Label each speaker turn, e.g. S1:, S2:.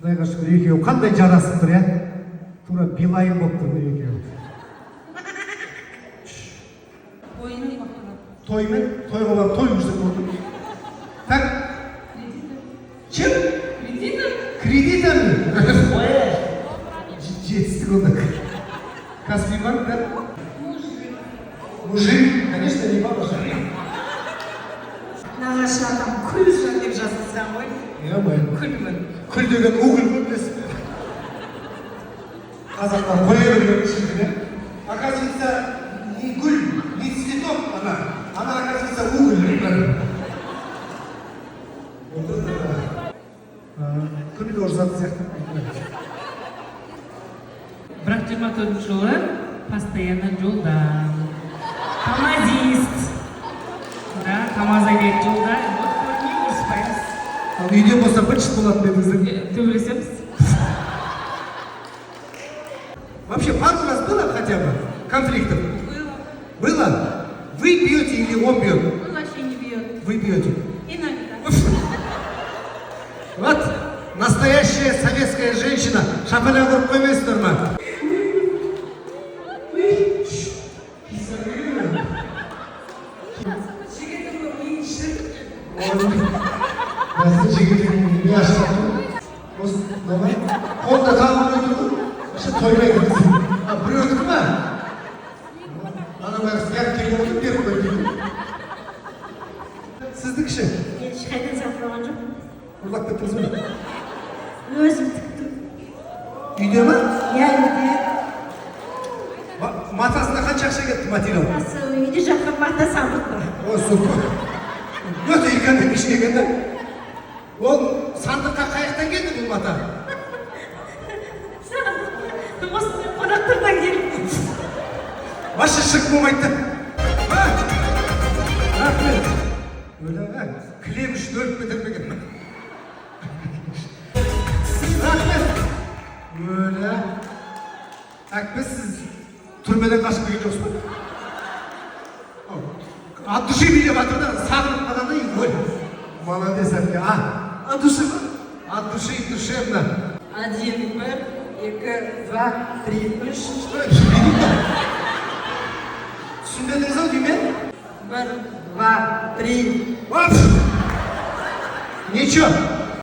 S1: Құдайға шүкір, екеуі қандай жарасып тұр, иә? Тура Билайн болып тұр ғой екеуі.
S2: Тоймен мақтанады.
S1: Тоймен, тойға барып той көрсек болды. Так, чем?
S2: Кредитом.
S1: Кредитами. Жетістік онда. Каспий банк, да?
S2: Мужик.
S1: Мужик, конечно, не баба же.
S3: Нағашы атам Күлжан деп жазылсаң ғой.
S1: Иә,
S3: Күлмін.
S1: Күл деген уголь ғой, білесіз бе? Қазақтар қоя берген шіркін, иә? Оказывается, не гүл, не цветок она. Она, оказывается, уголь. Вот это да. Күніге ұрысатын сияқты.
S2: Бірақ 24-жылы постоянно жолда. Камазист. Да, КамАЗ айдайды жолда. Вот көрмей ұрыспаймыз.
S1: Ал үйде болса быт-шыт болатын дедіңіздер.
S2: Төбелесеміз.
S1: Вообще пару раз было хотя бы конфликтов?
S2: Было.
S1: Было? Вы бьете или он бьет?
S2: Он вообще не бьет.
S1: Вы бьете.
S2: Иногда.
S1: Вот настоящая советская женщина. Шапалақ ұрып қоймайсыздар ма?
S3: Жігітімнің миын шірітіп.
S1: Бәсе, жігітіңнің миы ашылып тұр. Осы давай. Қолда тағы біреу тұр ғой. Вообще тоймайды. А, біреудікі ма? Ана байғұс неғып келген отыр, беріп қой дейді. Сіздікі ше?
S4: Мен ешқайдан сатып алған жоқпын.
S1: Ұрлап кеттіңіз бе?
S4: Өзім тіктім.
S1: Үйде ма?
S4: Иә, үйде.
S1: Матасына қанша ақша кетті, материал?
S4: Осы үйде жатқан мата сандықта.
S1: О, супер. Өте экономичный екен да. Ол сандыққа қаяқтан келді бұл мата?
S4: Сандық осындай қонақтардан келді.
S1: Вообще шық болмайды да. А? Рахмет. Өлі, кілем үшін өліп кетер ме екен? Рахмет. Өлі. Әкпе, сіз түрмеден қашып келген жоқсыз ба? От души билеп жатыр да, сағынып қалады да, ой. Молодец, әпке. А, от души ма? От души, душевно.
S3: Один, бір, екі, два, три, үш.
S1: Түсінбедіңіз ау деймін?
S3: Бір, два, три.
S1: Оп! Ничего.